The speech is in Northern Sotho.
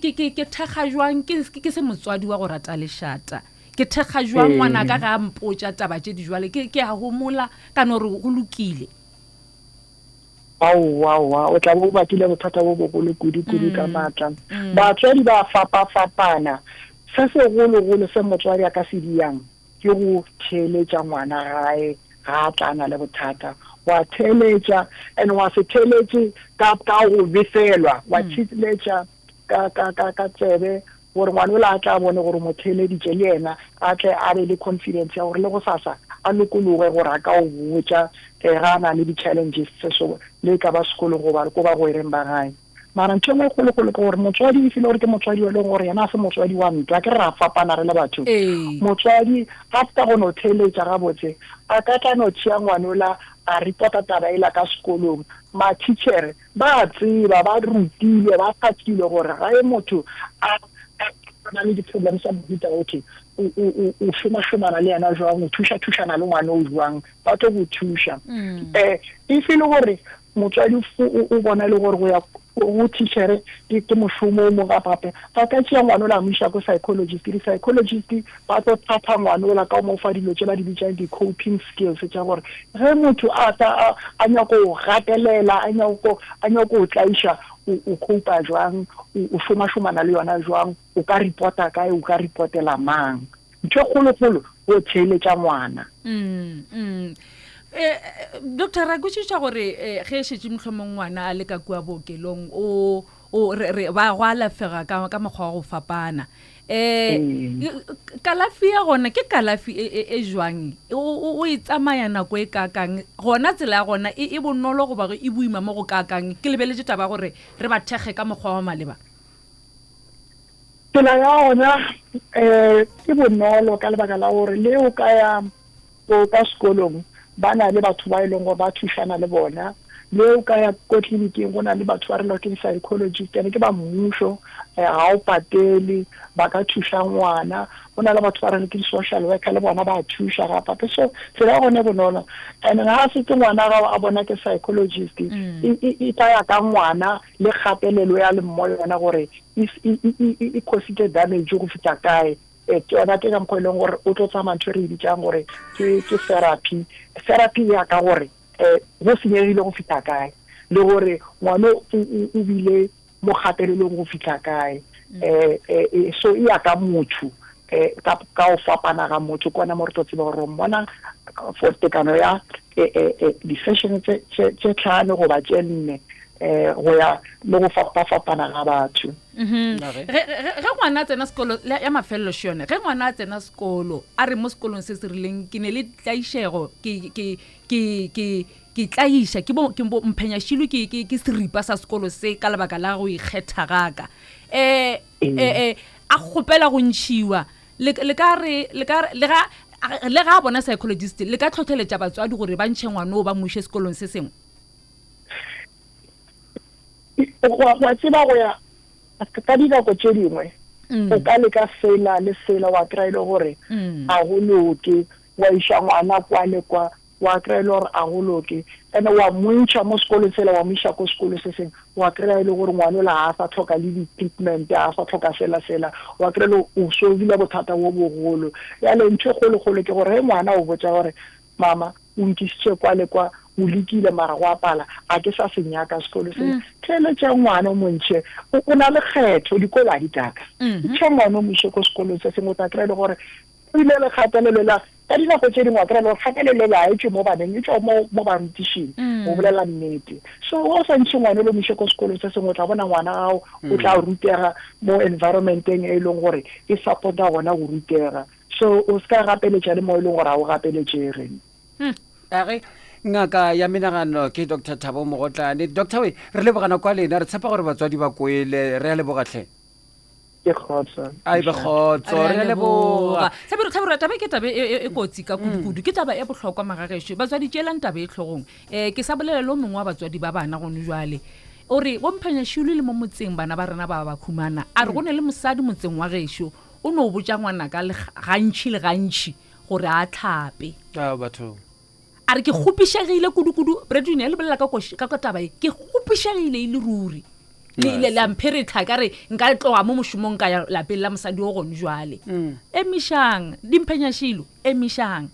ke ke ke thekga jwang ke ke se motswadi wa go rata lešata ke thekga jwang ngwanaka ga a mpotša taba tše di jwale ke ke a homola ka no re go lokile Aowa, aowa, o tla bo o bakile bothata bo bogolo kudu, kudu ka maatla. Batswadi ba fapa-fapana. Se segologolo se motswadi a ka se diyang ke go theeletša ngwana gae ga a tla a na le bothata. Wa theeletša, and wa se theeletše ka, ka go befelwa, wa theeletša ka, ka, ka, ka tsebe gore ngwana ola a tle a bone gore o mo theeleditše le yena a tle a be le confidence ya gore le gosasa a lokologe gore a ka o botša ge a na le di-challenges tse so le e ka ba sekolong goba ko bagwereng ba gae. Mara ntho e nngwe e kgolokgolo ke gore motswadi e feel gore ke motswadi o e leng gore yena a se motswadi wa ntwa, ke re ra fapana re le batho. Motswadi after go no theeletša gabotse a ka tla no tšea ngwanola a reporta taba ela ka sekolong, mathitšhere Ba a tseba, ba rutilwe, ba hlahlilwe gore ga e motho a a na le di-problems tsa mohuta o tee, o, o, o, o šomašomana le yena jwang, o thuša-thušana le ngwana o jwang, ba tlo go thuša. Um if e le gore motswadi o, o, o bona e le gore go ya go thitšhere ke, ke mošomo o mo gape-gape, a ka tšea ngwana ola a mo iša ko psychologist. Di-psychologist ba tlo thatha ngwana ola ka go mo fa dilo tše ba di bitšang di-coping skills tša gore ge motho a tla a, a nyako go gatelela, a nyako, a nyako go tlaiša, o, o copa jwang, o, o šomašomana le yona jwang, o ka reporta kae, o ka reportela mang. Ntho e kgolokgolo go theeletša ngwana. Mm, mm. Eh, doctor, ra kwešiša gore eh, ge e šetše mohlomong ngwana a le ka kua bookelong o o re, re ba go alafega ka, ka mokgwa wa go fapana. Um kalafi ya gona ke kalafi e, e, e jwang o, o e tsamaya nako e kakang gona tsela ya gona e, e bonolo goba e boima mo go kakang ke lebeletše taba ya gore re ba thekge ka mokgwa wa maleba tsela ya gona um ke bonolo ka lebaka la gore le o ka ya Ko ka sekolong ba na le batho ba e leng gore ba thušana le bona. Le o ka ya ko tleliniking go na le batho ba re ke di-psychologist ene ke ba mmušo, eh, ga o patele, ba ka thuša ngwana. Go na le batho ba re ke di-social worker le bona ba thuša gape. So tsela ya gone e bonolo. And ga setse ngwana gago a bona ke psychologist, mm. e, e, e tla ya ka ngwana le kgatelelo ya le mmo yona gore e, e, e, e, e cositse damage go fihla kae. Ke yona ke ka mokgwa e leng gore o tlo tsamaya ntho e re e bitsang gore ke ke therapy. Therapy ya ka gore um go senyegile go fihla kae le gore ngwana o o bile mo kgatelelong go fihla kae. Um so e ya ka motho um ka ka go fapana ga motho ke gona mo re tlo tseba gore mmona for tekano ya di-session tse tse tlhano goba tše nne um go ya le go fapafapana ga batho. Mhm. Ge ngwana a tsena sekolo ya mafelelo še yone ge ngwana a tsena sekolo a re mo sekolong se se rileng ke ne le tlaišego ke ke ke ke ke tlaiša ke bo ke bo mphenyašilo ke ke ke seripa sa sekolo se ka lebaka la go ikgetha gaka eh eh a kgopela go ntšhiwa le le ka re le ka le ga le ga bona psychologist le ka tlhotlheletša batswadi gore ba ntšhe ngwana o ba mo iše sekolong se sengwe Wa tseba go ya ka dinako tše dingwe mm. o ka leka sela le sela wa kry-a e le gore mm. a go loke wa iša ngwana kwa le kwa wa kry-a e le gore a go loke and wa montšha mo sekolong sela wa mo iša ko sekolo se sengwe wa kry-a e le gore ngwana ola ga a sa tlhoka le di-treatment ga a sa tlhoka sela sela wa kry-a le o solvile bothata bo bogolo jale ntho e kgolokgolo ke gore ge ngwana o botsa gore Mama, o nkišitše kwa le kwa, o lekile mara go a pala, a ke sa se nyaka sekolo sela. Theeletša ngwana o mo ntšhe, o, o na le kgetho, dikolo a di taka. Ntšha ngwana o mo iše ko sekolong se sengwe, o tla kry-a e le gore o ile le kgatelelo la, ka dinako tše dingwe wa kry-a e le gore kgatelelo la e tšwe mo baneng, e tšwa mo, mo barutišing, go bolela nnete. So ge o sa ntšhe ngwana o lo mo iše ko sekolong se sengwe, o tla bona ngwana gago o tla rutega mo environment-eng e leng gore e support-a gona go rutega. So o se ka gapeletša le mo e leng gore ga o gapeletšege. Hmm. A ge ngaka ya menagano ke Doctor Thabo Mogotlane. Doctor we, re leboga nako ya lena, re tshepa gore batswadi ba kwele. Re a leboga hle. Ke kgotso. A e be kgotso, re a leboga. Hlabirwa, Hlabirwa, taba e ke taba e, e, e kotsi ka kudu-kudu. Ke taba e bohlokwa magagešo. Batswadi tšeelang taba e hlogong. Um ke sa bolela le o mongwe wa batswadi ba bana gone jwale. O re, Bomphanyashilo le mo motseng bana ba rena ba ba khumana. A re go ne le mosadi motseng wa gešo. O no botša ngwanaka le gantši le gantši gore a hlape. Ao bathong. A re ke kgopišegile kudu-kudu. Bradwin, ya le bolela ka koš, ka taba ye, ke kgopišegile e le ruri. Le ile la mpheretlha ka re nka tloga mo mošomong ka ya lapeng la mosadi o gone jwale. Emišang, dimphenyašilo, emišang.